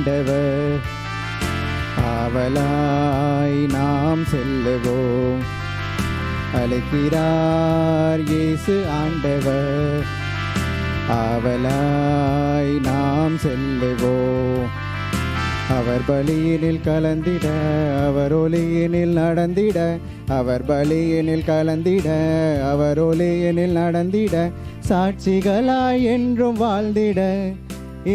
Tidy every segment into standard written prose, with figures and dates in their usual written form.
ஆண்டவர். ஆவலாய் நாம் செல்லுவோம். அழைக்கிறார் இயேசு ஆண்டவர். ஆவலாய் நாம் செல்லுவோம். அவர் பலியினில் கலந்திட, அவர் ஒளியினில் நடந்திட, அவர் பலியினில் கலந்திட, அவர் ஒளியினில் நடந்திட, சாட்சிகளாய் என்றும் வாழ்ந்திட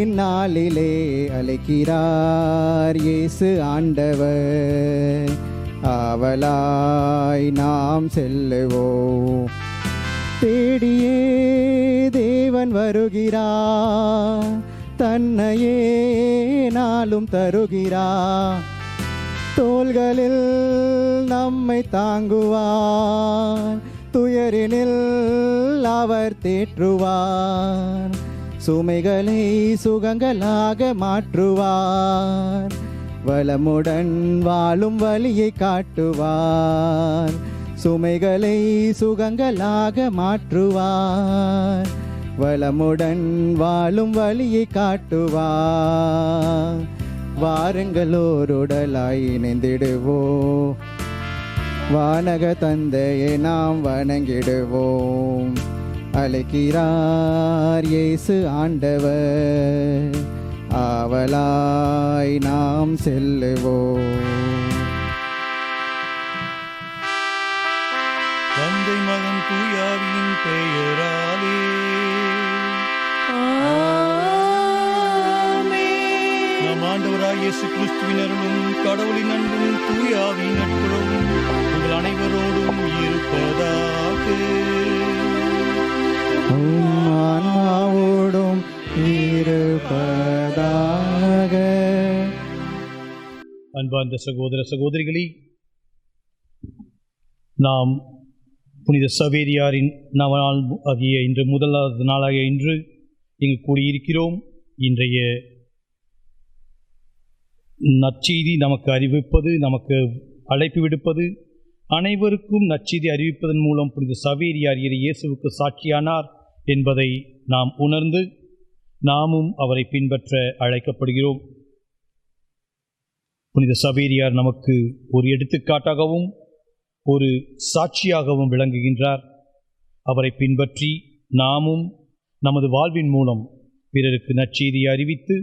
இந்நாளிலே அழைக்கிறார் இயேசு ஆண்டவர். ஆவலாய் நாம் செல்லுவோம். தேடியே தேவன் வருகிறார், தன்னையே நாளும் தருகிறார். தோள்களில் நம்மை தாங்குவார், துயரினில் அவர் தேற்றுவார். சுமைகளை சுகங்களாக மாற்றுவார், வளமுடன் வாழும் வழியை காட்டுவார். சுமைகளை சுகங்களாக மாற்றுவார், வளமுடன் வாழும் வழியை காட்டுவார். வாருங்களோருடலாய் இணைந்திடுவோம், வானக தந்தையை நாம் வணங்கிடுவோம். அழைக்கிறார் இயேசு ஆண்டவர். ஆவலாய் நாம் செல்லுவோம். தந்தை, மகன், தூயாவியின் பெயராலே. நம் ஆண்டவராய் இயேசு கிறிஸ்துவின் அருளும் கடவுளின் அன்பும் தூயாவின் நட்புறவும் உங்கள் அனைவரோடும் இருப்பதாக. உம் ஆன்மாவோடும் இருப்பதாக. அன்பார்ந்த சகோதர சகோதரிகளே, நாம் புனித சவேரியாரின் நவநாள் ஆகிய இன்று, முதலாவது நாளாகிய இன்று இங்கு கூடியிருக்கிறோம். இன்றைய நற்செய்தி நமக்கு அறிவிப்பது, நமக்கு அழைப்பு விடுப்பது, அனைவருக்கும் நற்செய்தி அறிவிப்பதன் மூலம் புனித சவேரியார் இயேசுவுக்கு சாட்சியானார் என்பதை நாம் உணர்ந்து நாமும் அவரை பின்பற்ற அழைக்கப்படுகிறோம். புனித சவேரியார் நமக்கு ஒரு எடுத்துக்காட்டாகவும் ஒரு சாட்சியாகவும் விளங்குகின்றார். அவரை பின்பற்றி நாமும் நமது வாழ்வின் மூலம் பிறருக்கு நற்செய்தியை அறிவித்து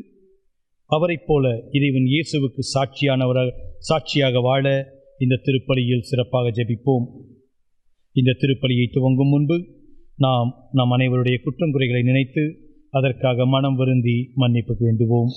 அவரைப் போல இறைவன் இயேசுவுக்கு சாட்சியாக வாழ இந்த திருப்பலியில் சிறப்பாக ஜெபிப்போம். இந்த திருப்பலியை துவங்கும் முன்பு நாம் நம் அனைவருடைய குற்றங்குறைகளை நினைத்து அதற்காக மனம் வருந்தி மன்னிப்பு வேண்டுவோம்.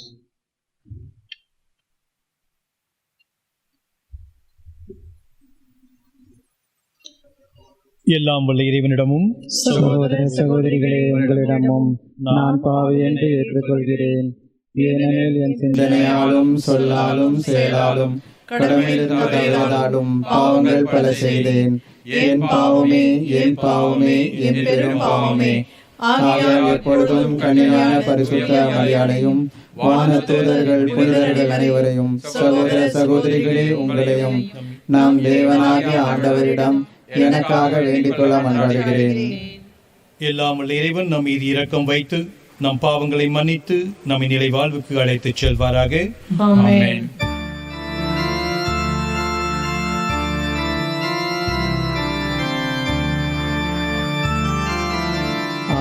எல்லாம் வல்ல இறைவனிடமும் சகோதர சகோதரிகளே உங்களிடமும் நான் பாவி என்று ஏற்றுக்கொள்கிறேன். ஏனெனில் என் சிந்தனையாலும் சொல்லாலும் செயலாலும் கடமையிலிருந்து தவறாலும் பாவங்கள் பல செய்தேன். என் பாவமே, என் பாவமே, என் பெரும் பாவமே. ஆகையால் எப்பொழுதும் கன்னியான பரிசுத்த மரியாதையும் வானதூதர்கள் புனிதர்கள் அனைவரையும் சகோதர சகோதரிகளே உங்களையும் நாம் தேவனாகிய ஆண்டவரிடம் எனக்காக வேண்டிக் கொள்ள மன்றாடுகிறேன். எல்லாம் வல்ல இறைவன் நம் மீது இரக்கம் வைத்து நம் பாவங்களை மன்னித்து நம்மை நிலை வாழ்வுக்கு அழைத்துச் செல்வாராக. ஆமென்.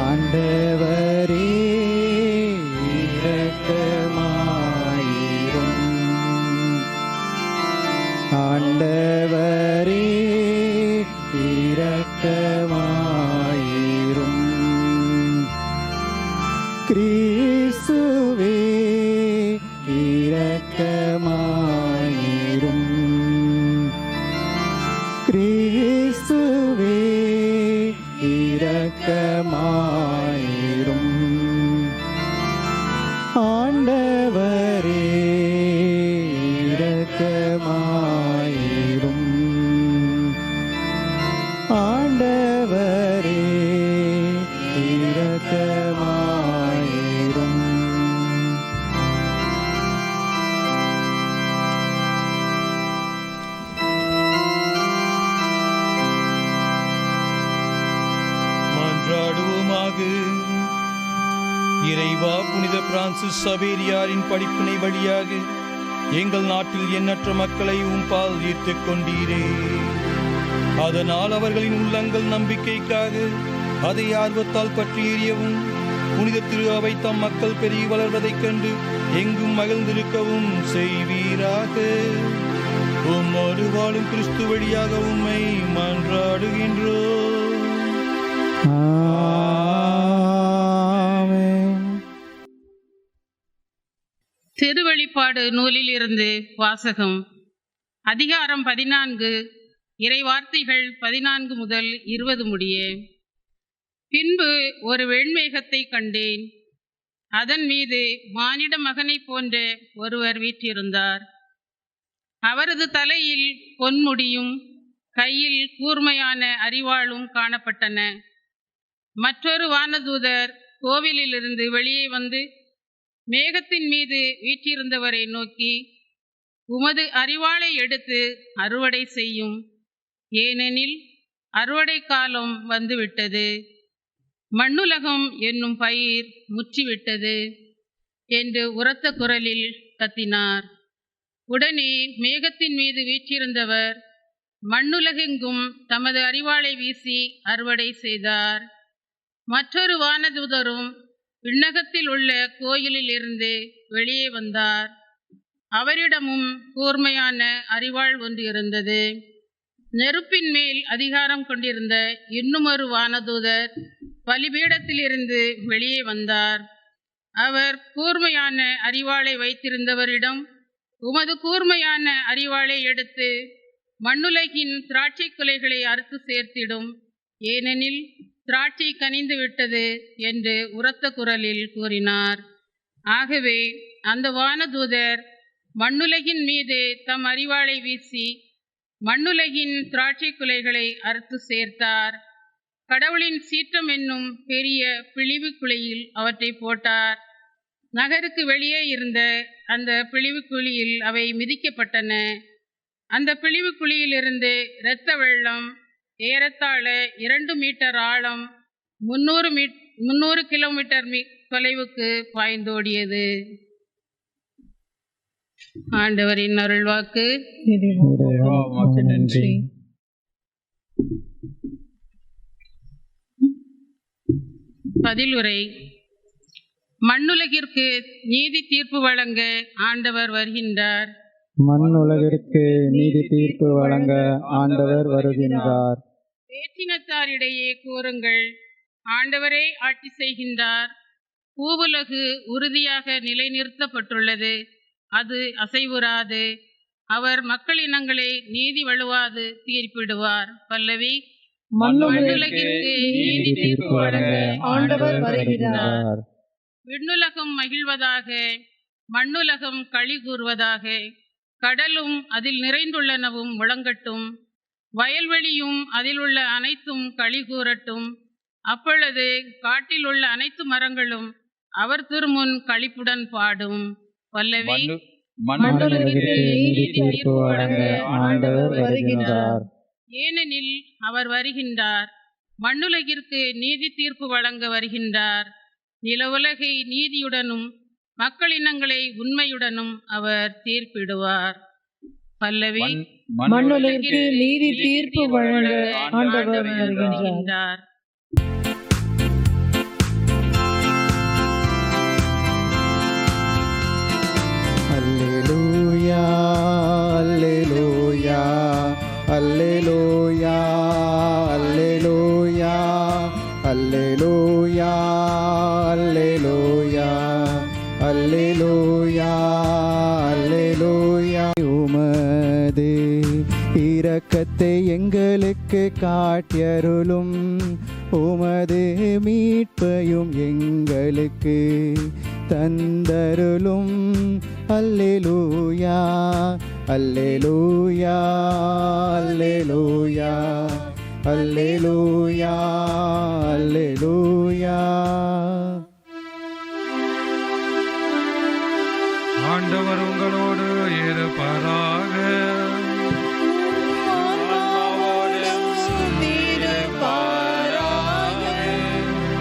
ஆண்டவரே இரக்கமாயிரும், ஆண்டவரே இரக்கமாயிரும், கிறிஸ்துவே இரக்கமாயிரும், பிரான்சிஸ் சவேரியாரின் படிப்பினை வழியாக எங்கள் நாட்டில் எண்ணற்ற மக்களை உம்பால் ஈர்த்துக் கொண்டீரே. அதனால் அவர்களின் உள்ளங்கள் நம்பிக்கைக்காக அதை ஆர்வத்தால் பற்றி எறியவும், புனித திரு அவை தம் மக்கள் பெருகி வளர்வதைக் கண்டு எங்கும் மகிழ்ந்திருக்கவும் செய்வீராக. உம்மோடு வாழும் கிறிஸ்து வழியாக உம்மை மன்றாடுகின்றோம். ஆமென். திருவெளிப்பாடு நூலில் இருந்து வாசகம். அதிகாரம் 14, இறைவார்த்தைகள் 14 முதல் 20 முடிய. பின்பு ஒரு வெண்மேகத்தை கண்டேன். அதன் மீது மானிட மகனைப் போன்ற ஒருவர் வீற்றிருந்தார். அவரது தலையில் பொன்முடியும் கையில் கூர்மையான அரிவாளும் காணப்பட்டன. மற்றொரு வானதூதர் கோவிலிலிருந்து வெளியே வந்து மேகத்தின் மீது வீற்றிருந்தவரை நோக்கி, உமது அரிவாளை எடுத்து அறுவடை செய்யும், ஏனெனில் அறுவடை காலம் வந்துவிட்டது, மண்ணுலகம் என்னும் பயிர் முற்றிவிட்டது என்று உரத்த குரலில் கத்தினார். உடனே மேகத்தின் மீது வீற்றிருந்தவர் மண்ணுலகெங்கும் தமது அரிவாளை வீசி அறுவடை செய்தார். மற்றொரு வானதூதரும் விண்ணகத்தில் உள்ள கோயிலில் இருந்து வெளியே வந்தார். அவரிடமும் கூர்மையான அரிவாள் ஒன்று இருந்தது. நெருப்பின் மேல் அதிகாரம் கொண்டிருந்த இன்னுமொரு வானதூதர் பலிபீடத்திலிருந்து வெளியே வந்தார். அவர் கூர்மையான அரிவாளை வைத்திருந்தவரிடம், உமது கூர்மையான அரிவாளை எடுத்து மண்ணுலகின் திராட்சை குலைகளை அறுத்து சேர்த்திடும், ஏனெனில் திராட்சை கனிந்து விட்டது என்று உரத்த குரலில் கூறினார். ஆகவே அந்த வானதூதர் மண்ணுலகின் மீது தம் அரிவாளை வீசி மண்ணுலகின் திராட்சை குலைகளை அறுத்து சேர்த்தார். கடவுளின் சீற்றம் என்னும் பெரிய பிழிவு குழியில் அவற்றை போட்டார். நகருக்கு வெளியே இருந்த அந்த பிழிவு குழியில் அவை மிதிக்கப்பட்டன. அந்த பிழிவு குழியிலிருந்து இரத்த வெள்ளம் ஏறத்தாழ 2 மீட்டர் ஆழம் 300 கிலோமீட்டர் தொலைவுக்கு பாய்ந்தோடியது. ஆண்டவரின் அருள்வாக்கு. நன்றி. பதிலுரை. மண்ணுலகிற்கு நீதி தீர்ப்பு வழங்க ஆண்டவர் வருகின்றார். மண்ணுலகிற்கு நீதி தீர்ப்பு வழங்க ஆண்டவர் வருகின்றார். வேற்றினத்தாரிடையே கூறுங்கள், ஆண்டவரே ஆட்சி செய்கின்றார். பூவுலகு உறுதியாக நிலைநிறுத்தப்பட்டுள்ளது, அது அசைவுறாது. அவர் மக்களினங்களை நீதி வழுவாது தீர்ப்பிடுவார். பல்லவி. மண்ணுலகிற்கு நீதி தீர்ப்பு வழங்க ஆண்டவர் வருகிறார். விண்ணுலகம் மகிழ்வதாக, மண்ணுலகம் களி கூறுவதாக, கடலும் அதில் நிறைந்துள்ளனவும் முழங்கட்டும், வயல்வெளியும் அதில் உள்ள அனைத்தும் களி கூறட்டும். அப்பொழுது காட்டில் உள்ள அனைத்து மரங்களும் அவர் திருமுன் களிப்புடன் பாடும். பல்லவி. மண்ணுலகிற்கு நீதி தீர்ப்பு வழங்க ஆண்டவர் வருகின்றார். ஏனெனில் அவர் வருகின்றார், மண்ணுலகிற்கு நீதி தீர்ப்பு வழங்க வருகின்றார். நில உலகை நீதியுடனும் மக்களினங்களை உண்மையுடனும் அவர் தீர்ப்பிடுவார். பல்லவி. மண்ணுலகிற்கு நீதி தீர்ப்பு வழங்க ஆண்டவர் வருகின்றார். அல்லேலூயா, அல்லேலூயா, அல்லேலூயா, அல்லேலூயா, அல்லேலூயா, அல்லேலூயா, அல்லேலூயா, அல்லேலூயா. உமது இரக்கத்தை எங்களுக்கு காட்டியருளும், உமது மீட்பையும் எங்களுக்கு தந்தருளும். அல்லேலூயா, அல்லேலூயா, அல்லேலூயா, அல்லேலூயா, அல்லேலூயா. ஆண்டவர் உங்களோடு இருப்பாராக.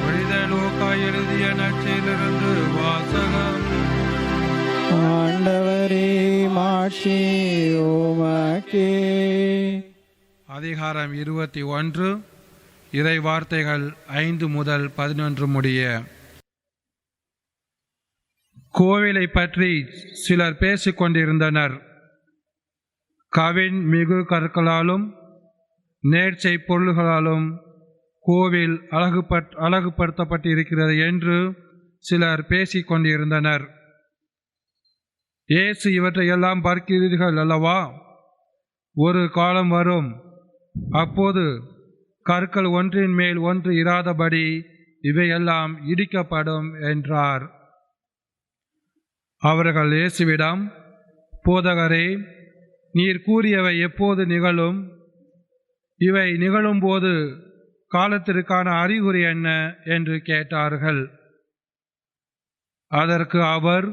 புனித லூக்கா எழுதிய நற்செய்தியிலிருந்து வாசகம். மாட்சி உமக்கே. அதிகாரம் 21, இறை வார்த்தைகள் 5 முதல் 11 முடிய. கோவிலை பற்றி சிலர் பேசிக் கொண்டிருந்தனர். கவின் மிகு கற்களாலும் நேர்ச்சை பொருள்களாலும் கோவில் அழகுபடுத்தப்பட்டிருக்கிறது என்று சிலர் பேசிக் கொண்டிருந்தனர். இயேசு, இவற்றையெல்லாம் பார்க்கிறீர்கள் அல்லவா? ஒரு காலம் வரும், அப்போது கற்கள் ஒன்றின் மேல் ஒன்று இராதபடி இவையெல்லாம் இடிக்கப்படும் என்றார். அவர்கள் இயேசுவிடம், போதகரே, நீர் கூறியவை எப்போது நிகழும்? இவை நிகழும்போது காலத்திற்கான அறிகுறி என்ன என்று கேட்டார்கள். அதற்கு அவர்,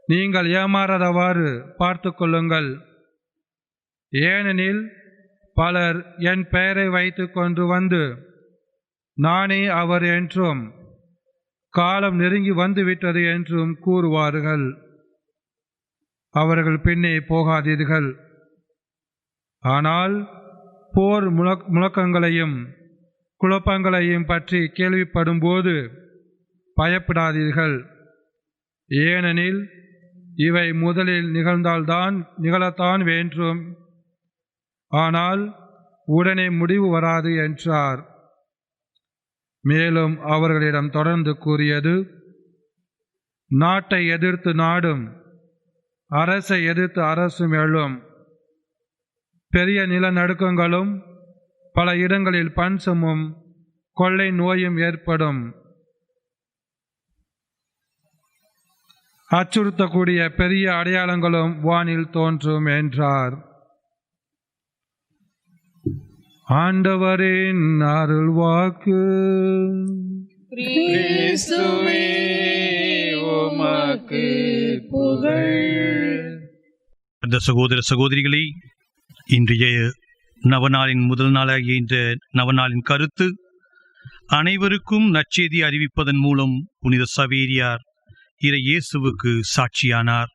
நீங்கள் ஏமாறாதவாறு பார்த்து கொள்ளுங்கள். ஏனெனில் பலர் என் பெயரை வைத்து கொண்டு வந்து நானே அவர் என்றும் காலம் நெருங்கி வந்துவிட்டது என்றும் கூறுவார்கள். அவர்கள் பின்னே போகாதீர்கள். ஆனால் போர் முழக்கங்களையும் குழப்பங்களையும் பற்றி கேள்விப்படும்போது பயப்படாதீர்கள். ஏனெனில் இவை முதலில் நிகழத்தான் வேண்டும், ஆனால் உடனே முடிவு வராது என்றார். மேலும் அவர்களிடம் தொடர்ந்து கூறியது, நாட்டை எதிர்த்து நாடும் அரசை எதிர்த்து அரசும் எழும். பெரிய நிலநடுக்கங்களும் பல இடங்களில் பஞ்சமும் கொள்ளை நோயும் ஏற்படும். அச்சுறுத்தக்கூடிய பெரிய அடையாளங்களும் வானில் தோன்றும் என்றார். ஆண்டவரின் அருள்வாக்கு. கிறிஸ்துவே உமக்கு புகழ். அந்த சகோதர சகோதரிகளை, இன்றைய நவநாளின் முதல் நாளாகிய இந்த நவநாளின் கருத்து, அனைவருக்கும் நற்செய்தி அறிவிப்பதன் மூலம் புனித சவேரியார் இறை இயேசுவுக்கு சாட்சியானார்.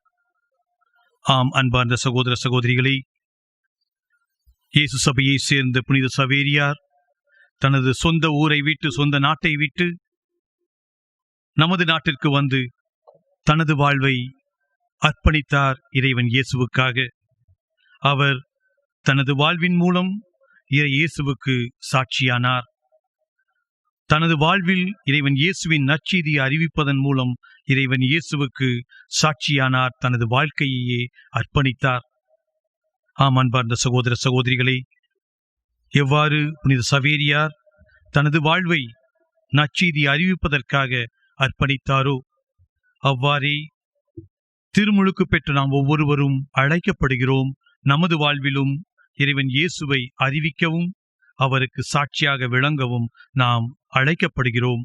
ஆம், அன்பார்ந்த சகோதர சகோதரிகளை, இயேசு சபையை சேர்ந்த புனித சவேரியார் தனது சொந்த ஊரை விட்டு, சொந்த நாட்டை விட்டு நமது நாட்டிற்கு வந்து தனது வாழ்வை அர்ப்பணித்தார் இறைவன் இயேசுவுக்காக. அவர் தனது வாழ்வின் மூலம் இறை இயேசுவுக்கு சாட்சியானார். தனது வாழ்வில் இறைவன் இயேசுவின் நற்செய்தியை அறிவிப்பதன் மூலம் இறைவன் இயேசுவுக்கு சாட்சியானார். தனது வாழ்க்கையையே அர்ப்பணித்தார். ஆம், அன்பார்ந்த சகோதர சகோதரிகளை, எவ்வாறு புனித சவேரியார் தனது வாழ்வை நற்செய்தி அறிவிப்பதற்காக அர்ப்பணித்தாரோ, அவ்வாறே திருமுழுக்கு பெற்ற நாம் ஒவ்வொருவரும் அழைக்கப்படுகிறோம். நமது வாழ்விலும் இறைவன் இயேசுவை அறிவிக்கவும் அவருக்கு சாட்சியாக விளங்கவும் நாம் அழைக்கப்படுகிறோம்.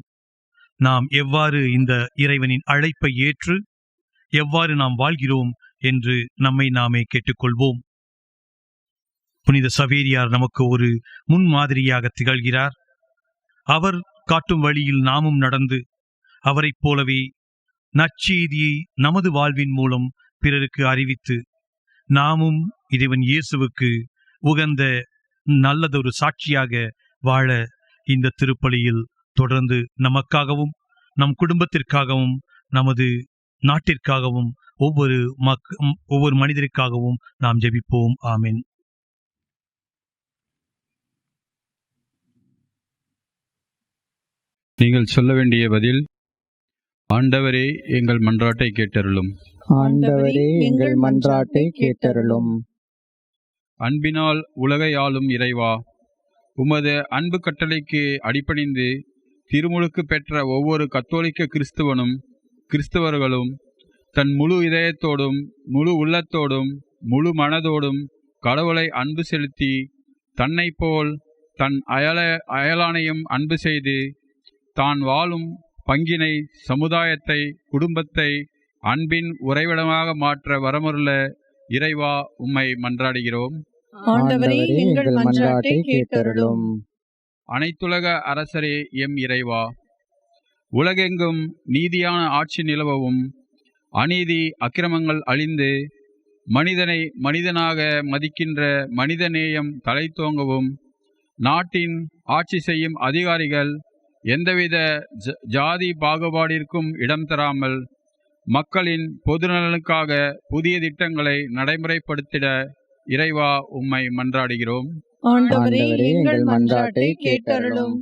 நாம் எவ்வாறு இந்த இறைவனின் அழைப்பை ஏற்று எவ்வாறு நாம் வாழ்கிறோம் என்று நம்மை நாமே கேட்டுக்கொள்வோம். புனித சவேரியார் நமக்கு ஒரு முன்மாதிரியாக திகழ்கிறார். அவர் காட்டும் வழியில் நாமும் நடந்து அவரைப் போலவே நற்செய்தியை நமது வாழ்வின் மூலம் பிறருக்கு அறிவித்து நாமும் இறைவன் இயேசுவுக்கு உகந்த நல்லதொரு சாட்சியாக வாழ இந்த திருப்பலியில் தொடர்ந்து நமக்காகவும் நம் குடும்பத்திற்காகவும் நமது நாட்டிற்காகவும் ஒவ்வொரு மனிதருக்காகவும் நாம் ஜெபிப்போம். ஆமென். நீங்கள் சொல்ல வேண்டிய பதில்: ஆண்டவரே, எங்கள் மன்றாட்டை கேட்டருளும். ஆண்டவரே, எங்கள் மன்றாட்டை கேட்டருளும். அன்பினால் உலகை ஆளும் இறைவா, உமது அன்பு கட்டளைக்கு அடிபணிந்து திருமுழுக்கு பெற்ற ஒவ்வொரு கத்தோலிக்க கிறிஸ்துவனும் கிறிஸ்தவர்களும் தன் முழு இதயத்தோடும் முழு உள்ளத்தோடும் முழு மனதோடும் கடவுளை அன்பு செலுத்தி தன்னை போல் தன் அயலானையும் அன்பு செய்து தான் வாழும் பங்கினை, சமுதாயத்தை, குடும்பத்தை அன்பின் உறைவிடமாக மாற்ற வரமருள இறைவா உம்மை மன்றாடுகிறோம். ஆண்டவரே, எங்கள் மன்றாட்டை கேட்டருளும். அனைத்துலக அரசரே எம் இறைவா, உலகெங்கும் நீதியான ஆட்சி நிலவவும் அநீதி அக்கிரமங்கள் அழிந்து மனிதனை மனிதனாக மதிக்கின்ற மனிதநேயம் தலைத்தோங்கவும், நாட்டின் ஆட்சி செய்யும் அதிகாரிகள் எந்தவித ஜாதி பாகுபாடிற்கும் இடம் தராமல் மக்களின் பொதுநலனுக்காக புதிய திட்டங்களை நடைமுறைப்படுத்திட இறைவா உம்மை மன்றாடுகிறோம். ஆண்டவரே எங்கள் மன்றாட்டை கேட்டருளும்.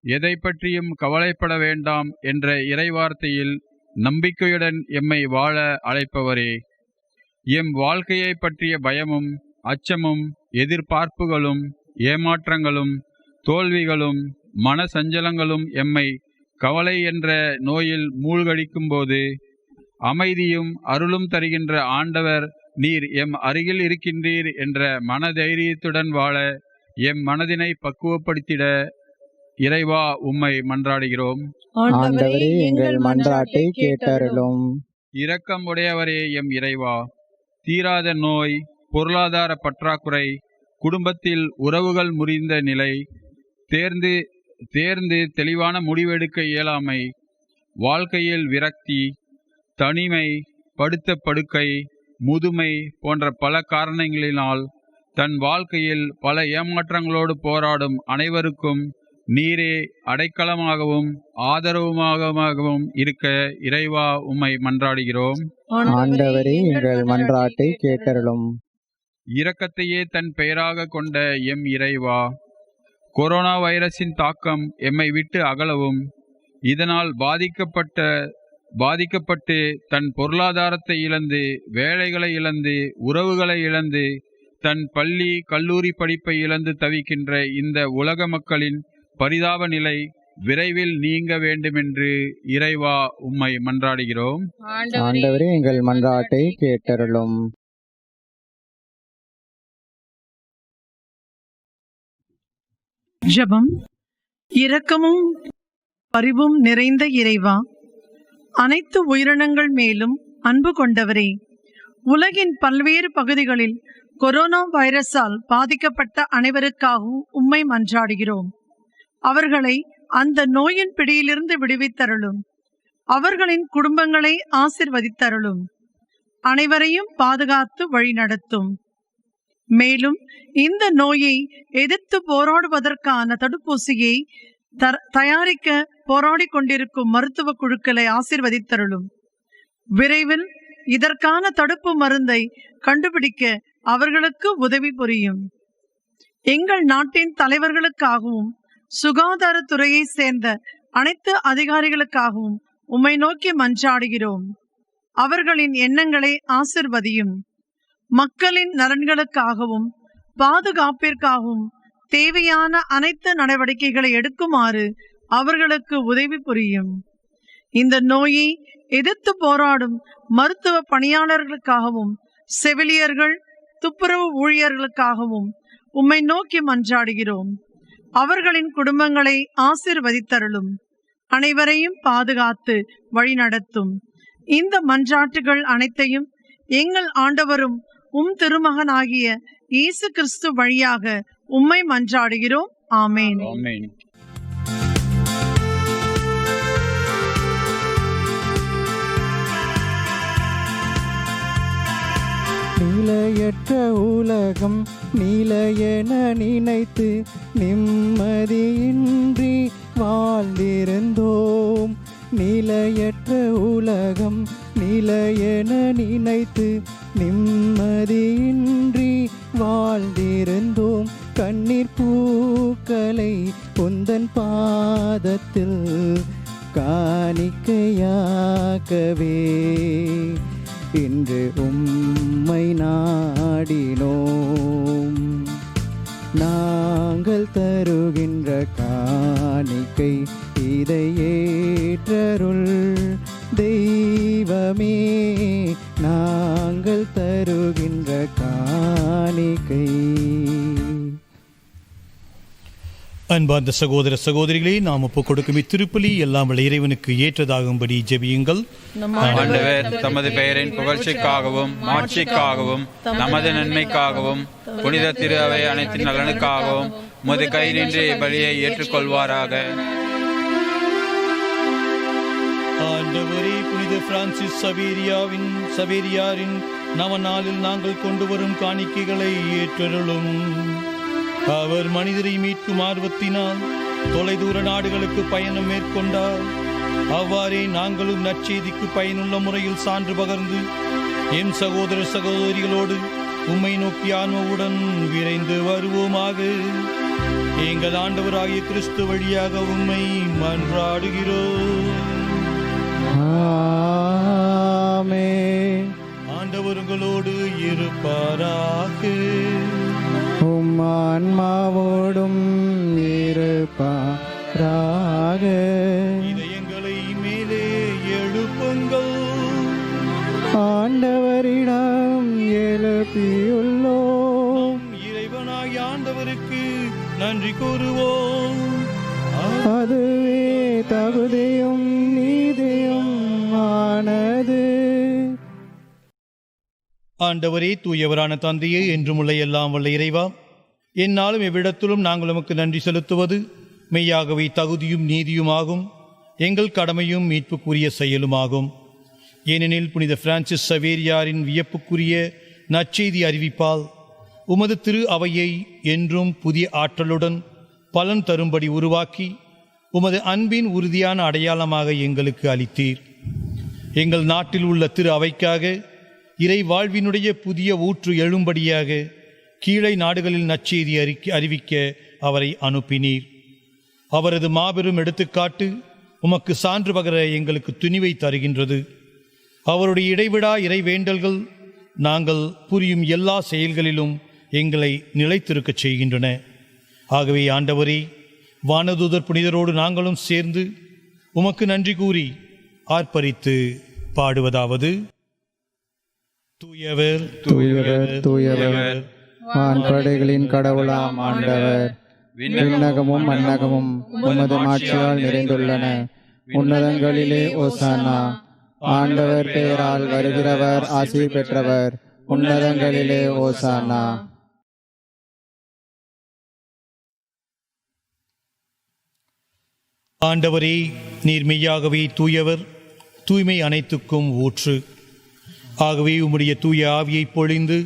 எதை பற்றியும் கவலைப்பட வேண்டாம் என்ற இறைவார்த்தையில் நம்பிக்கையுடன் எம்மை வாழ அழைப்பவரே, எம் வாழ்க்கையை பற்றிய பயமும் அச்சமும் எதிர்பார்ப்புகளும் ஏமாற்றங்களும் தோல்விகளும் மன சஞ்சலங்களும் எம்மை கவலை என்ற நோயில் மூழ்கடிக்கும் போது அமைதியும் அருளும் தருகின்ற ஆண்டவர் நீர் எம் அருகில் இருக்கின்றீர் என்ற மனதைரியத்துடன் வாழ எம் மனதினை பக்குவப்படுத்திட இறைவா உம்மை மன்றாடுகிறோம். ஆண்டவரே எங்கள் மன்றாட்டை கேட்டருளும். இரக்கம் உடையவரே எம் இறைவா, தீராத நோய், பொருளாதார பற்றாக்குறை, குடும்பத்தில் உறவுகள் முறிந்த நிலை, தேர்ந்து தேர்ந்து தெளிவான முடிவெடுக்க இயலாமை, வாழ்க்கையில் விரக்தி, தனிமை, படுத்த படுக்கை, முதுமை போன்ற பல காரணங்களினால் தன் வாழ்க்கையில் பல ஏமாற்றங்களோடு போராடும் அனைவருக்கும் நீரே அடைக்கலமாகவும் ஆதரவுமாகவும் இருக்க இறைவா உம்மை மன்றாடுகிறோம். ஆண்டவரே எங்கள் மன்றாட்டை கேட்டருளும். இரக்கத்தையே தன் பெயராக கொண்ட எம் இறைவா, கொரோனா வைரஸின் தாக்கம் எம்மை விட்டு அகலவும், இதனால் பாதிக்கப்பட்டு தன் பொருளாதாரத்தை இழந்து, வேலைகளை இழந்து, உறவுகளை இழந்து, தன் பள்ளி கல்லூரி படிப்பை இழந்து தவிக்கின்ற இந்த உலக மக்களின் பரிதாப நிலை விரைவில் நீங்க வேண்டுமென்று இறைவா உம்மை மன்றாடுகிறோம். ஆண்டவரே எங்கள் மன்றாட்டை கேட்டருளும். ஜெபம். இரக்கமும் பரிவும் நிறைந்த இறைவா, அனைத்து உயிரினங்கள் மேலும் அன்பு கொண்டவரே, உலகின் பல்வேறு பகுதிகளில் கொரோனா வைரஸால் பாதிக்கப்பட்ட அனைவருக்காகவும் உம்மை மன்றாடுகிறோம். அவர்களை அந்த நோயின் பிடியிலிருந்து விடுவித்தருளும். அவர்களின் குடும்பங்களை ஆசிர்வதித்தருளும். அனைவரையும் பாதுகாத்து வழிநடத்தும். மேலும் இந்த நோயை எதிர்த்து போராடுவதற்கான தடுப்பூசியை தயாரிக்க போராடி கொண்டிருக்கும் மருத்துவ குழுக்களை ஆசிர்வதித்தருளும். விரைவில் இதற்கான தடுப்பு மருந்தை கண்டுபிடிக்க அவர்களுக்கு உதவி புரியும். எங்கள் நாட்டின் தலைவர்களுக்காகவும் சுகாதாரத்துறையை சேர்ந்த அனைத்து அதிகாரிகளுக்காகவும் உம்மை நோக்கி மன்றாடுகிறோம். அவர்களின் எண்ணங்களை ஆசிர்வதியும். மக்களின் நலன்களுக்காகவும் பாதுகாப்பிற்காகவும் தேவையான அனைத்து நடவடிக்கைகளை எடுக்குமாறு அவர்களுக்கு உதவி புரியும். இந்த நோயை எதிர்த்து போராடும் மருத்துவ பணியாளர்களுக்காகவும் செவிலியர்கள், துப்புரவு ஊழியர்களுக்காகவும் உம்மை நோக்கி மன்றாடுகிறோம். அவர்களின் குடும்பங்களை ஆசீர்வதித்தருளும். அனைவரையும் பாதுகாத்து வழிநடத்தும். இந்த மன்றாட்டுகள் அனைத்தையும் எங்கள் ஆண்டவரும் உம் திருமகனாகிய இயேசு கிறிஸ்து வழியாக உம்மை மன்றாடுகிறோம். ஆமேன். நிலையற்ற உலகம் நிலையென நினைத்து நிம்மதியின்றி வாழ்ந்திருந்தோம். நிலையற்ற உலகம் நிலையென நினைத்து நிம்மதியின்றி வாழ்ந்திருந்தோம். கண்ணீர் பூக்களை உந்தன் பாதத்தில் காணிக்கையாக்கவே இன்று உம்மை நாடினோம். நாங்கள் தருகின்ற காணிக்கை இதை ஏற்றருள் தெய்வமே, நாங்கள் தருகின்ற காணிக்கை. அன்பார்ந்த சகோதர சகோதரிகளே, நாம் ஒப்புக் கொடுக்கும் இத்திருப்பலி எல்லாம் வல்ல இறைவனுக்கு ஏற்றதாகும்படி ஜெபியுங்கள். ஆண்டவர் தமது பெயரின் புகழ்ச்சிக்காகவும் மாட்சிக்காகவும் நமது நன்மைக்காகவும் புனித திரு அவை அனைத்தின் நலனுக்காகவும் உமது கை நின்று பலியை ஏற்றுக்கொள்வாராக. ஆண்டவரே, புனித பிரான்சிஸ் சவேரியாரின் நவநாளில் நாங்கள் கொண்டு வரும் காணிக்கைகளை ஏற்றருளும். அவர் மனிதரை மீட்கும் ஆர்வத்தினால் தொலைதூர நாடுகளுக்கு பயணம் மேற்கொண்டார். அவ்வாறே நாங்களும் நற்செய்திக்கு பயனுள்ள முறையில் சான்று பகர்ந்து எம் சகோதர சகோதரிகளோடு உம்மை நோக்கி ஆன்மாவுடன் விரைந்து வருவோமாக. எங்கள் ஆண்டவராகிய கிறிஸ்து வழியாக உம்மை மன்றாடுகிறோம். ஆமென். ஆண்டவர் உங்களோடு இருப்பாராக. உம் ஆன்மாவோடும் இருப்பாராக. இதயங்களை மேலே எழுப்புங்கள். ஆண்டவரிடம் எழுப்பியுள்ளோம். இறைவனாகிய ஆண்டவருக்கு நன்றி கூறுவோம். அதுவே தகுதியும் நீதியும் ஆனது. ஆண்டவரே, தூயவரான தந்தையே, என்றும் உள்ள எல்லாம் வல்ல இறைவா, என்னாலும் எவ்விடத்திலும் நாங்கள் உமக்கு நன்றி செலுத்துவது மெய்யாகவே தகுதியும் நீதியுமாகும், எங்கள் கடமையும் மீட்புக்குரிய செயலுமாகும். ஏனெனில் புனித பிரான்சிஸ் சவேரியாரின் வியப்புக்குரிய நற்செய்தி அறிவிப்பால் உமது திரு அவையை என்றும் புதிய ஆற்றலுடன் பலன் தரும்படி உருவாக்கி உமது அன்பின் உறுதியான அடையாளமாக எங்களுக்கு அளித்தீர். எங்கள் நாட்டில் உள்ள திரு அவைக்காக இறை வாழ்வினுடைய புதிய ஊற்று எழும்படியாக கீழை நாடுகளில் நற்செய்தி அறிவிக்க அவரை அனுப்பினீர். அவரது மாபெரும் எடுத்துக்காட்டு உமக்கு சான்று பகர எங்களுக்கு துணிவை தருகின்றது. அவருடைய இடைவிடா இறை வேண்டல்கள் நாங்கள் புரியும் எல்லா செயல்களிலும் எங்களை நிலைத்திருக்கச் செய்கின்றன. ஆகவே ஆண்டவரே, வானதூதர் புனிதரோடு நாங்களும் சேர்ந்து உமக்கு நன்றி கூறி ஆர்ப்பரித்து பாடுவதாவது: தூயவர், தூயவர், தூயவர், வான்படைகளின் கடவுளாம் ஆண்டவர், விண்ணகமும் மண்ணகமும் உமது மாட்சியால் நிறைந்துள்ளன. உன்னதங்களிலே ஓசானா. ஆண்டவர் பெயரால் வருகிறவர் ஆசி பெற்றவர். உன்னதங்களிலே ஓசானா. ஆண்டவரே, நீர் மெய்யாகவே தூயவர், தூய்மை அனைத்துக்கும் ஊற்று. ஆகவே உம்முடைய தூய ஆவியை பொழிந்து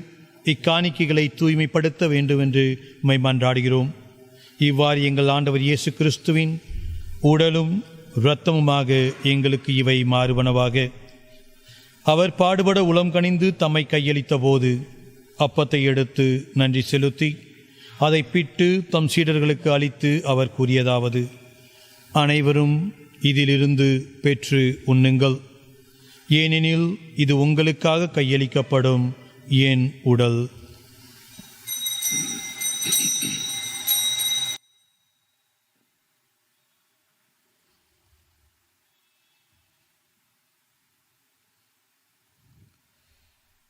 இக்காணிக்கைகளை தூய்மைப்படுத்த வேண்டும் என்று உம்மை மன்றாடுகிறோம். இவ்வாறு எங்கள் ஆண்டவர் இயேசு கிறிஸ்துவின் உடலும் இரத்தமுமாக எங்களுக்கு இவை மாறுவனவாக. அவர் பாடுபட உளம் கனிந்து தம்மை கையளித்த போது அப்பத்தை எடுத்து நன்றி செலுத்தி அதை பிட்டு தம் சீடர்களுக்கு அளித்து அவர் கூறியதாவது: அனைவரும் இதிலிருந்து பெற்று உண்ணுங்கள், ஏனெனில் இது உங்களுக்காக கையளிக்கப்படும் என் உடல்.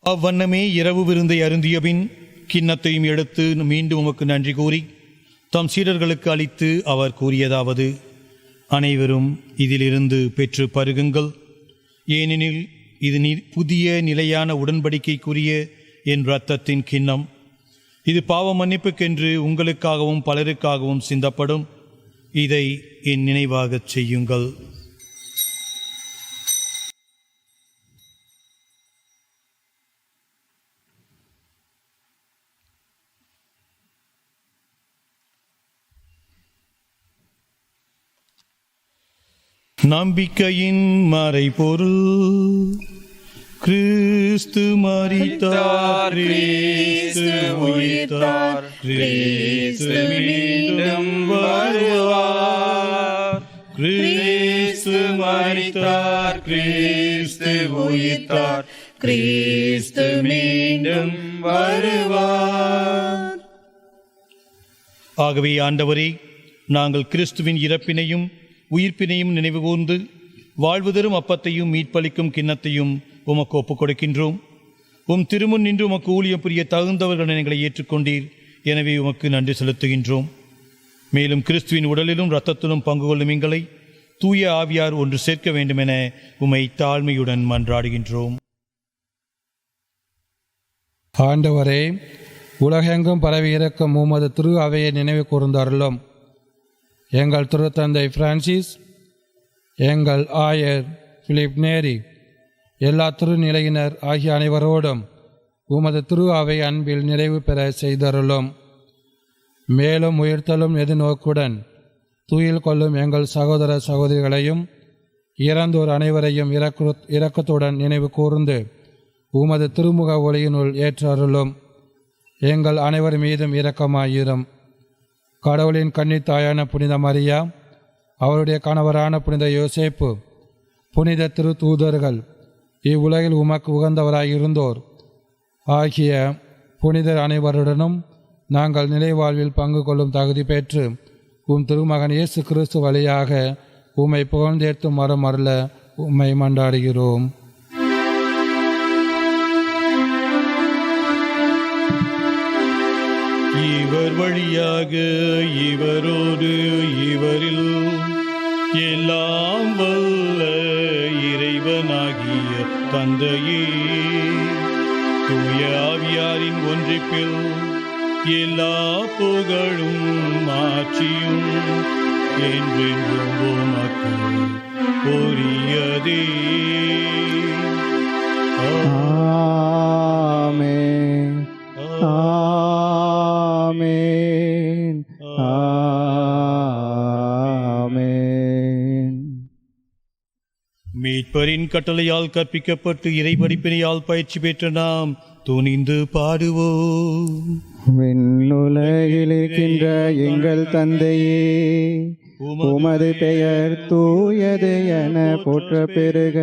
அவ்வண்ணமே இரவு விருந்தை அருந்தியபின் கிண்ணத்தையும் எடுத்து மீண்டும் உமக்கு நன்றி கூறி தம் சீடர்களுக்கு அளித்து அவர் கூறியதாவது: அனைவரும் இதிலிருந்து பெற்று பருகுங்கள், ஏனெனில் இது புதிய நிலையான உடன்படிக்கைக்குரிய என் இரத்தத்தின் கிண்ணம். இது பாவ மன்னிப்புக்கென்று உங்களுக்காகவும் பலருக்காகவும் சிந்தப்படும். இதை என் நினைவாகச் செய்யுங்கள். நம்பிக்கையின் மறைபொருள். கிறிஸ்து மரித்தார், கிறிஸ்து உயிர்த்தார், கிறிஸ்து மீண்டும் வருவார். கிறிஸ்து மரித்தார், கிறிஸ்து உயிர்த்தார், கிறிஸ்து மீண்டும் வருவார். ஆகவே ஆண்டவரே, நாங்கள் கிறிஸ்துவின் இறப்பினையும் உயிர்ப்பினையும் நினைவு கூர்ந்து வாழ்வு தரும் அப்பத்தையும் மீட்பளிக்கும் கிண்ணத்தையும் உமக்கு ஒப்புக் கொடுக்கின்றோம். உம் திருமுன் நின்று உமக்கு ஊழியம் புரிய தகுந்தவர்கள் எங்களை ஏற்றுக்கொண்டீர். எனவே உமக்கு நன்றி செலுத்துகின்றோம். மேலும் கிறிஸ்துவின் உடலிலும் இரத்தத்திலும் பங்கு கொள்ளும் எங்களை தூய ஆவியார் ஒன்று சேர்க்க வேண்டும் என உம்மை தாழ்மையுடன் மன்றாடுகின்றோம். ஆண்டவரே, உலகெங்கும் பரவி இருக்கும் உமது திரு அவையை நினைவு கூர்ந்தருளும். எங்கள் திருத்தந்தை பிரான்சிஸ், எங்கள் ஆயர் பிலிப் நேரி, எல்லா திருநிலையினர் ஆகிய அனைவரோடும் உமது திரு அவை அன்பில் நிறைவு பெற செய்தருளும். மேலும் உயிர்த்தலும் எதிர்நோக்குடன் துயில் கொள்ளும் எங்கள் சகோதர சகோதரிகளையும் இறந்தோர் அனைவரையும் இரக்கத்துடன் நினைவு கூர்ந்து உமது திருமுக ஒளியினுள் ஏற்றருளும். எங்கள் அனைவர் மீதும் இரக்கமாயிரும். கடவுளின் கன்னித்தாயான புனித மரியா, அவருடைய கணவரான புனித யோசேப்பு, புனித திரு தூதர்கள், இவ்வுலகில் உமக்கு உகந்தவராயிருந்தோர் ஆகிய புனிதர் அனைவருடனும் நாங்கள் நிலைவாழ்வில் பங்கு கொள்ளும் தகுதி பெற்று உம் திருமகன் இயேசு கிறிஸ்து வழியாக உம்மை புகழ்ந்தேத்தும் மரம் அருள உம்மை மன்றாடுகிறோம். இவர் வழியாக, இவரோடு, இவரில் எல்லாம் வல்ல இறைவனாகிய தந்தையே, தூய ஆவியாரின் ஒன்றிப்பில் எல்லா புகழும் மாட்சியும் என்றென்றும் உமக்கு உரியதே. ஆமென். ஆமென். ஆமென். மீட்பரின் கட்டளையால் கற்பிக்கப்பட்டு இறைபடிப்பினையால் பயிற்சி பெற்ற நாம் துணிந்து பாடுவோம். விண்ணுலகில் இருக்கின்ற எங்கள் தந்தையே, உமது பெயர் தூயது என போற்ற பெறுக.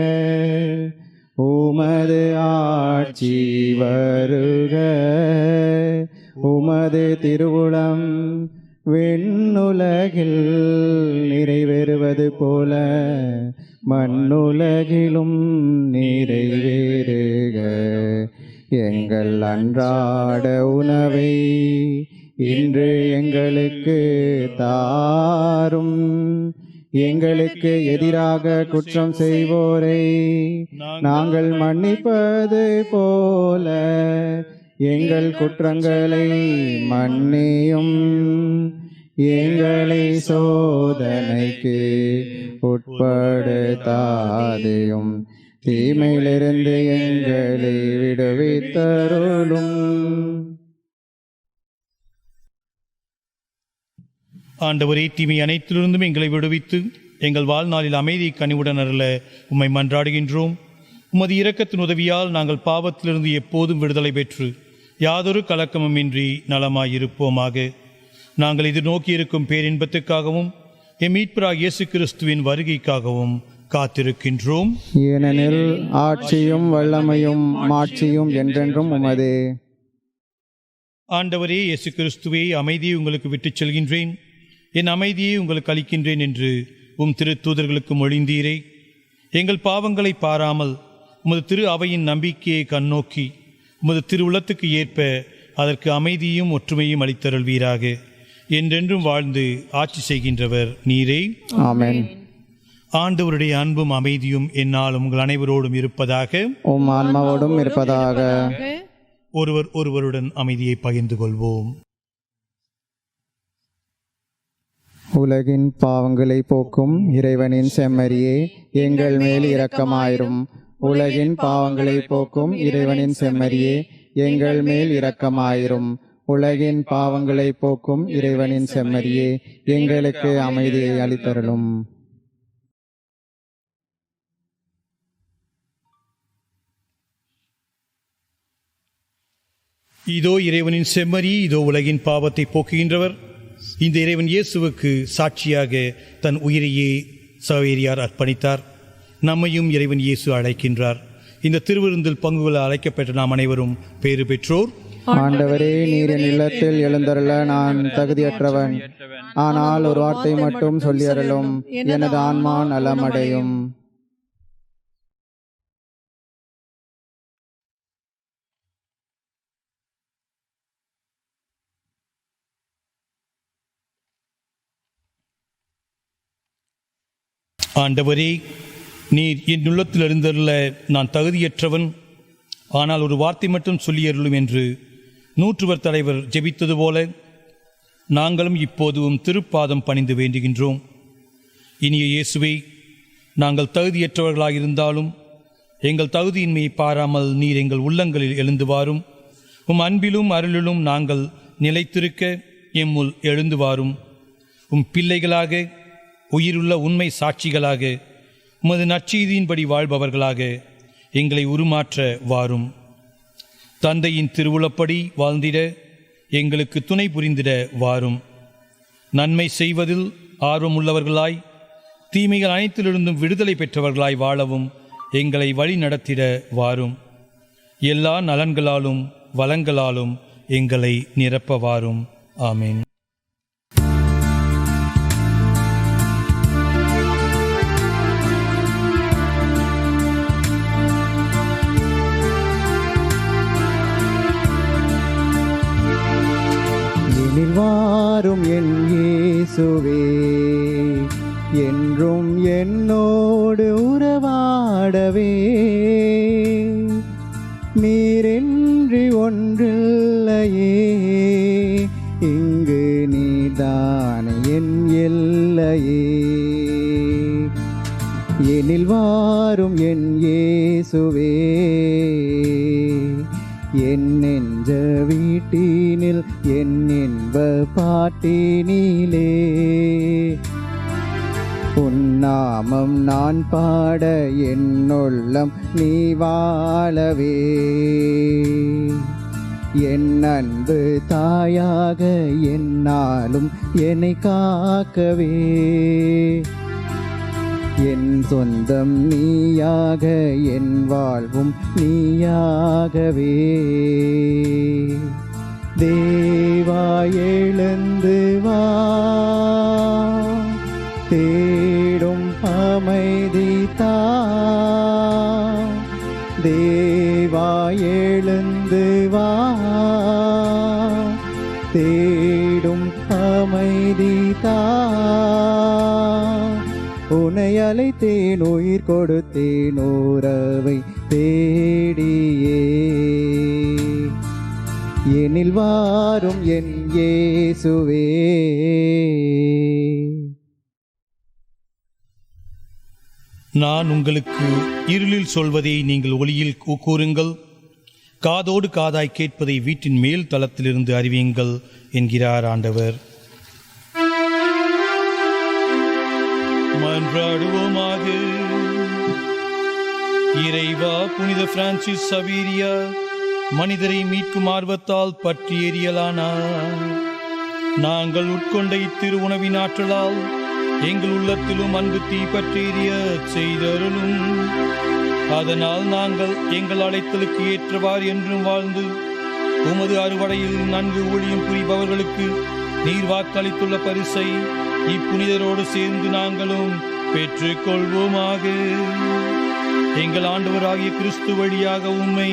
உமது ஆட்சி வருக. உமது திருவுளம் விண்ணுலகில் நிறைவேறுவது போல மண்ணுலகிலும் நிறைவேறுக. எங்கள் அன்றாட உணவை இன்று எங்களுக்கு தாரும். எங்களுக்கு எதிராக குற்றம் செய்வோரை நாங்கள் மன்னிப்பது போல எங்கள் குற்றங்களை மன்னியும். எங்களை சோதனைக்கு உட்படுத்தாதேயும், தீமையிலிருந்து எங்களை விடுவித்தருளும். ஆண்டவரே, தீமை அனைத்திலிருந்தும் எங்களை விடுவித்து எங்கள் வாழ்நாளில் அமைதி கனிவுடன் அருள உம்மை மன்றாடுகின்றோம். உமது இரக்கத்தின் உதவியால் நாங்கள் பாவத்திலிருந்து எப்போதும் விடுதலை பெற்று யாதொரு கலக்கமுமின்றி நலமாயிருப்போமாக. நாங்கள் எதிர்நோக்கியிருக்கும் பேரின்பத்துக்காகவும் எம் மீட்பராகிய இயேசு கிறிஸ்துவின் வருகைக்காகவும் காத்திருக்கின்றோம். ஏனெனில் ஆட்சியும் வல்லமையும் மாட்சியும் என்றென்றும் உமதே. ஆண்டவரே இயேசு கிறிஸ்துவே, அமைதியை உங்களுக்கு விட்டுச் செல்கின்றேன், என் அமைதியை உங்களுக்கு அளிக்கின்றேன் என்று உம் திரு தூதர்களுக்கு மொழிந்தீரே. எங்கள் பாவங்களை பாராமல் உமது திரு அவையின் நம்பிக்கையை கண்ணோக்கி உமது திருவுளத்துக்கு ஏற்ப அதற்கு அமைதியும் ஒற்றுமையும் அளித்தருள்வீராக. என்றென்றும் வாழ்ந்து ஆட்சி செய்கின்றவர் நீரே. ஆமென். ஆண்டவருடைய அன்பும் அமைதியும் என்னாலும் உங்கள் அனைவரோடும் இருப்பதாக, உம் ஆன்மாவோடும் இருப்பதாக. ஒருவர் ஒருவருடன் அமைதியை பகிர்ந்து கொள்வோம். உலகின் பாவங்களை போக்கும் இறைவனின் செம்மறியே, எங்கள் மேல் இரக்கமாயிரும். உலகின் பாவங்களை போக்கும் இறைவனின் செம்மறியே, எங்கள் மேல் இரக்கமாயிரும். உலகின் பாவங்களை போக்கும் இறைவனின் செம்மறியே, எங்களுக்கு அமைதியை அளித்தருளும். இதோ இறைவனின் செம்மறி, இதோ உலகின் பாவத்தை போக்குகின்றவர். இந்த இறைவன் இயேசுவுக்கு சாட்சியாக தன் உயிரையே சவேரியார் அர்ப்பணித்தார். நம்மையும் இறைவன் இயேசு அழைக்கின்றார். இந்த திருவிருந்தில் பங்கு கொள்ள அழைக்கப்பட்ட நாம் அனைவரும் பேறு பெற்றோர். ஆண்டவரே, நீரின் இல்லத்தில் எழுந்தருள நான் தகுதியற்றவன். ஆனால் ஒரு வார்த்தை மட்டும் சொல்லியருளும், எனது ஆன்மா நலமடையும். ஆண்டவரே, நீர் என் உள்ளத்தில் எழுந்தருள நான் தகுதியற்றவன், ஆனால் ஒரு வார்த்தை மட்டும் சொல்லியருளும் என்று நூற்றுவர் தலைவர் ஜெபித்தது போல நாங்களும் இப்போதும் திருப்பாதம் பணிந்து வேண்டுகின்றோம். இனிய இயேசுவே, நாங்கள் தகுதியற்றவர்களாக இருந்தாலும் எங்கள் தகுதியின்மையை பாராமல் நீர் எங்கள் உள்ளங்களில் எழுந்து வாரும். உம் அன்பிலும் அருளிலும் நாங்கள் நிலைத்திருக்க எம்முள் எழுந்து வாரும். உம் பிள்ளைகளாக, உயிருள்ள உண்மை சாட்சிகளாக, உமது நற்செய்தியின்படி வாழ்பவர்களாக எங்களை உருமாற்ற வாரும். தந்தையின் திருவுளப்படி வாழ்ந்திட எங்களுக்கு துணை புரிந்திட வாரும். நன்மை செய்வதில் ஆர்வமுள்ளவர்களாய், தீமைகள் அனைத்திலிருந்தும் விடுதலை பெற்றவர்களாய் வாழவும் எங்களை வழி நடத்திட வாரும். எல்லா நலன்களாலும் வளங்களாலும் எங்களை நிரப்ப வாரும். ஆமீன். எனில் வாரும் என் இயேசுவே, என்றும் என்னோடு உறவாடவே. நீரின்றி ஒன்றில்லையே, இங்கு நீதான் என் எல்லையே. எனில் வாரும் என் இயேசுவே, என் நெஞ்ச வீட்டினில் என் இன்ப பாட்டினிலே. உன்னாமம் நான் பாட என்னுள்ளம் நீ வாழவே. என் அன்பு தாயாக என்னாலும் என்னை காக்கவே. என் சொந்தம் நீயாக என் வாழ்வும் நீயாகவே. தேவா எழுந்து வா, தேடும் அமைதி தா. தேவா எழுந்து வா, தேடும் அமைதி தா. உன்னை அழைத்தேன், உயிர் கொடுத்தேன், உறவை தேடியே. எனில் வாரும் என் இயேசுவே. நான் உங்களுக்கு இருளில் சொல்வதை நீங்கள் ஒளியில் கூறுங்கள், காதோடு காதாய் கேட்பதை வீட்டின் மேல் தளத்திலிருந்து அறிவியுங்கள் என்கிறார் ஆண்டவர். மன்றாடுவோமாக. இறைவா, புனித பிரான்சிஸ் சவேரியா மனிதரை மீட்கும் ஆர்வத்தால் பற்றி எரியலானார். நாங்கள் உட்கொண்ட இத்திரு உணவின் ஆற்றலால் எங்கள் உள்ளத்திலும் அன்பு தீ பற்றி எரிய செய்தருளும். அதனால் நாங்கள் எங்கள் அழைத்தலுக்கு ஏற்றவாறு என்றும் வாழ்ந்து உமது அறுவடையில் நன்கு ஊழியம் புரிபவர்களுக்கு நீர் வாக்களித்துள்ள பரிசை இப்புனிதரோடு சேர்ந்து நாங்களும் பெற்றுக் கொள்வோமாக. எங்கள் ஆண்டவராகிய கிறிஸ்து வழியாக உம்மை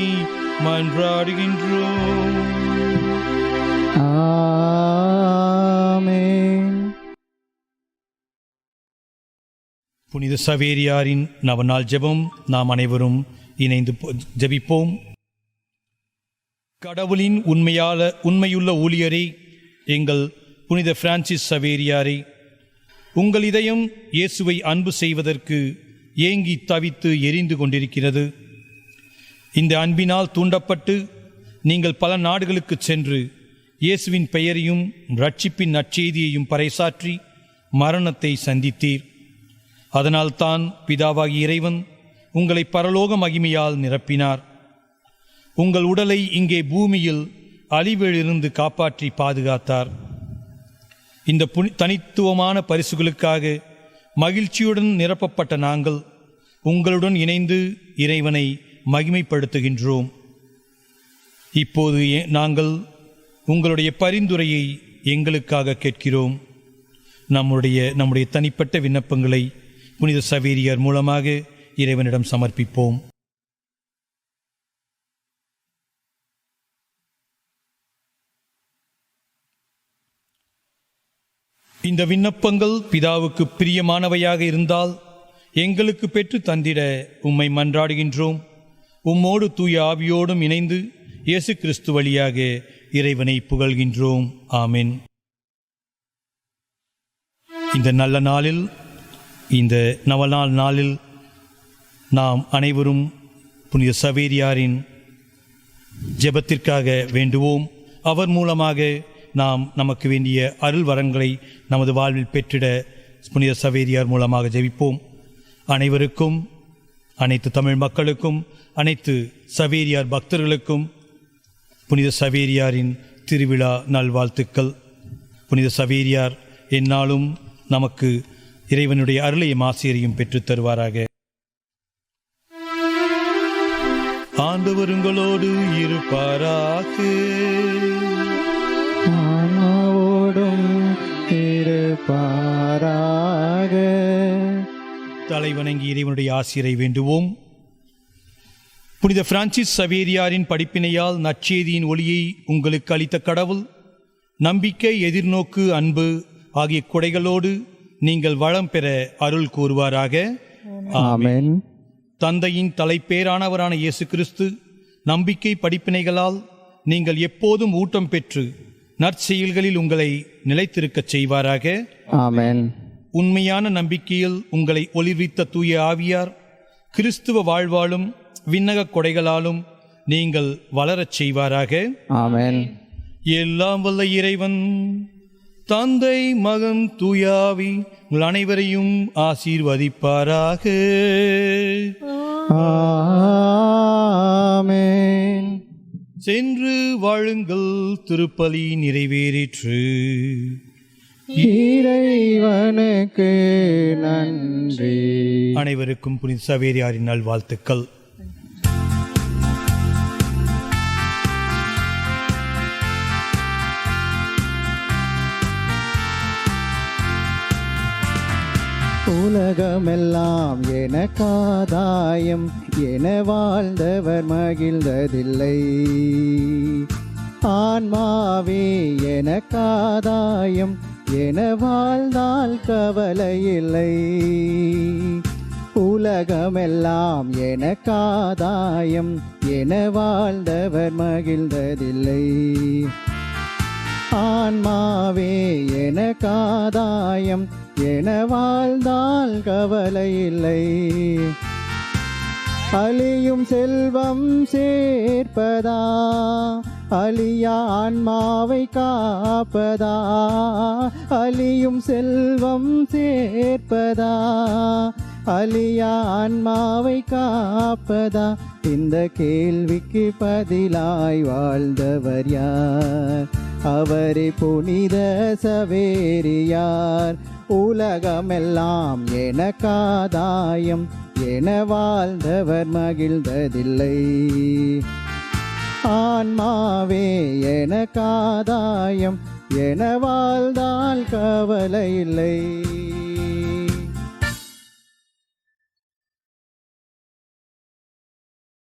மன்றாடுகின்றோம். ஆமென். புனித சவேரியாரின் நவநாள் ஜெபம். நாம் அனைவரும் இணைந்து ஜெபிப்போம். கடவுளின் உண்மையுள்ள ஊழியரே, எங்கள் புனித பிரான்சிஸ் சவேரியாரே, உங்கள் இதயம் இயேசுவை அன்பு செய்வதற்கு ஏங்கி தவித்து எரிந்து கொண்டிருக்கிறது. இந்த அன்பினால் தூண்டப்பட்டு நீங்கள் பல நாடுகளுக்கு சென்று இயேசுவின் பெயரையும் இரட்சிப்பின் நற்செய்தியையும் பறைசாற்றி மரணத்தை சந்தித்தீர். அதனால்தான் பிதாவாகிய இறைவன் உங்களை பரலோக மகிமையால் நிரப்பினார். உங்கள் உடலை இங்கே பூமியில் அழிவிலிருந்து காப்பாற்றி பாதுகாத்தார். இந்த தனித்துவமான பரிசுகளுக்காக மகிழ்ச்சியுடன் நிரப்பப்பட்ட நாங்கள் உங்களுடன் இணைந்து இறைவனை மகிமைப்படுத்துகின்றோம். இப்போது நாங்கள் உங்களுடைய பரிந்துரையை எங்களுக்காக கேட்கிறோம். நம்முடைய தனிப்பட்ட விண்ணப்பங்களை புனித சவேரியார் மூலமாக இறைவனிடம் சமர்ப்பிப்போம். இந்த விண்ணப்பங்கள் பிதாவுக்கு பிரியமானவையாக இருந்தால் எங்களுக்கு பெற்று தந்திட உம்மை மன்றாடுகின்றோம். உம்மோடு தூய ஆவியோடும் இணைந்து இயேசு கிறிஸ்து வழியாக இறைவனை புகழ்கின்றோம். ஆமென். இந்த நல்ல நாளில், இந்த நவநாள் நாளில் நாம் அனைவரும் புனித சவேரியாரின் ஜெபத்திற்காக வேண்டுவோம். அவர் மூலமாக நாம் நமக்கு வேண்டிய அருள் வரங்களை நமது வாழ்வில் பெற்றிட புனித சவேரியார் மூலமாக ஜெபிப்போம். அனைவருக்கும், அனைத்து தமிழ் மக்களுக்கும், அனைத்து சவேரியார் பக்தர்களுக்கும் புனித சவேரியாரின் திருவிழா நல்வாழ்த்துக்கள். புனித சவேரியார் எந்நாளும் நமக்கு இறைவனுடைய அருளையும் ஆசிரியையும் பெற்றுத் தருவாராக. ஆண்டவர் உங்களோடு இருப்பாராக. ஆன்மாவோடும் இருப்பாராக. தலை வணங்கி இறைவனுடைய ஆசிரியரை வேண்டுவோம். புனித பிரான்சிஸ் சவேரியாரின் படிப்பினையால் நற்செய்தியின் ஒளியை உங்களுக்கு அளித்த கடவுள் நம்பிக்கை, எதிர்நோக்கு, அன்பு ஆகிய கொடைகளோடு நீங்கள் வளம் பெற அருள் கூறுவாராக. ஆமென். தந்தையின் தலைப்பேரானவரான இயேசு கிறிஸ்து நம்பிக்கை படிப்பினைகளால் நீங்கள் எப்போதும் ஊட்டம் பெற்று நற்செயல்களில் உங்களை நிலைத்திருக்கச் செய்வாராக. ஆமென். உண்மையான நம்பிக்கையில் உங்களை ஒளிர்வித்த தூய ஆவியார் கிறிஸ்துவ வாழ்வாலும் விண்ணக கொடைகளாலும் நீங்கள் வளரச் செய்வாராக. ஆமென். எல்லாம் வல்ல இறைவன் தந்தை, மகன், தூயாவி உங்கள் அனைவரையும் ஆசீர்வதிப்பாராக. ஆமென். சென்று வாழுங்கள். திருப்பலி நிறைவேறிற்று. இறைவனுக்கு நன்றி. அனைவருக்கும் புனித சவேரியாரின் நல்வாழ்த்துக்கள். உலகமெல்லாம் எனக்காதாயம் என வாழ்ந்தவர் மகிழ்ந்ததில்லை. ஆன்மாவே எனக்காதாயம் என வாழ்ந்தால் கவலை இல்லை. உலகமெல்லாம் எனக்காதாயம் என வாழ்ந்தவர் மகிழ்ந்ததில்லை. ஆன்மாவே எனக்காதாயம் என வாழ்ந்தால் கவலை இல்லை. அழியும் செல்வம் சேர்ப்பதா, அழியா ஆன்மாவை காப்பதா? அழியும் செல்வம் சேர்ப்பதா, அழியா ஆன்மாவை காப்பதா? இந்த கேள்விக்கு பதிலாய் வாழ்ந்தவர் யார்? அவரே புனித சவேரியார். உலகமெல்லாம் எனக்காதாயம் என வாழ்ந்தவர் மகிழ்ந்ததில்லை. ஆன்மாவே எனக்காதாயம் என வாழ்ந்தால் கவலை இல்லை.